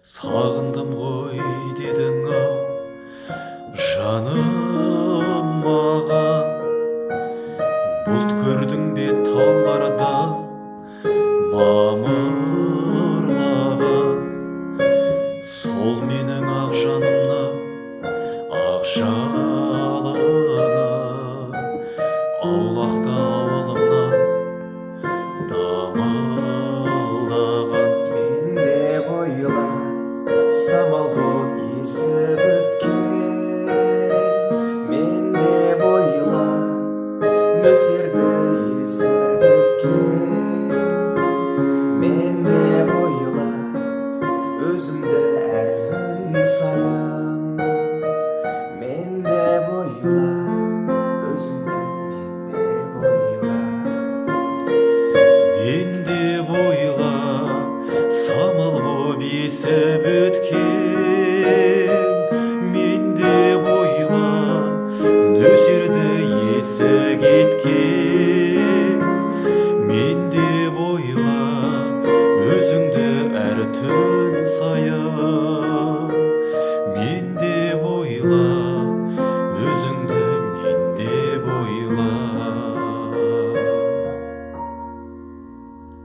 Сағындым ғой дедің ау, жаным маған. Бұлт көрдің бе таулардан мамырлаған? Сол менің ақ жанымның ақ жалыны, аулақта ауылымнан дамылдаған. Мен деп ойла, самал боп есіп өткен. Мен деп ойла, нөсерді есік еткен. Мен деп ойла, өзімді әр күн сайын. Мен деп ойла, өзімді, мен деп ойла. Мен деп ойла, самал боп есіп өткен.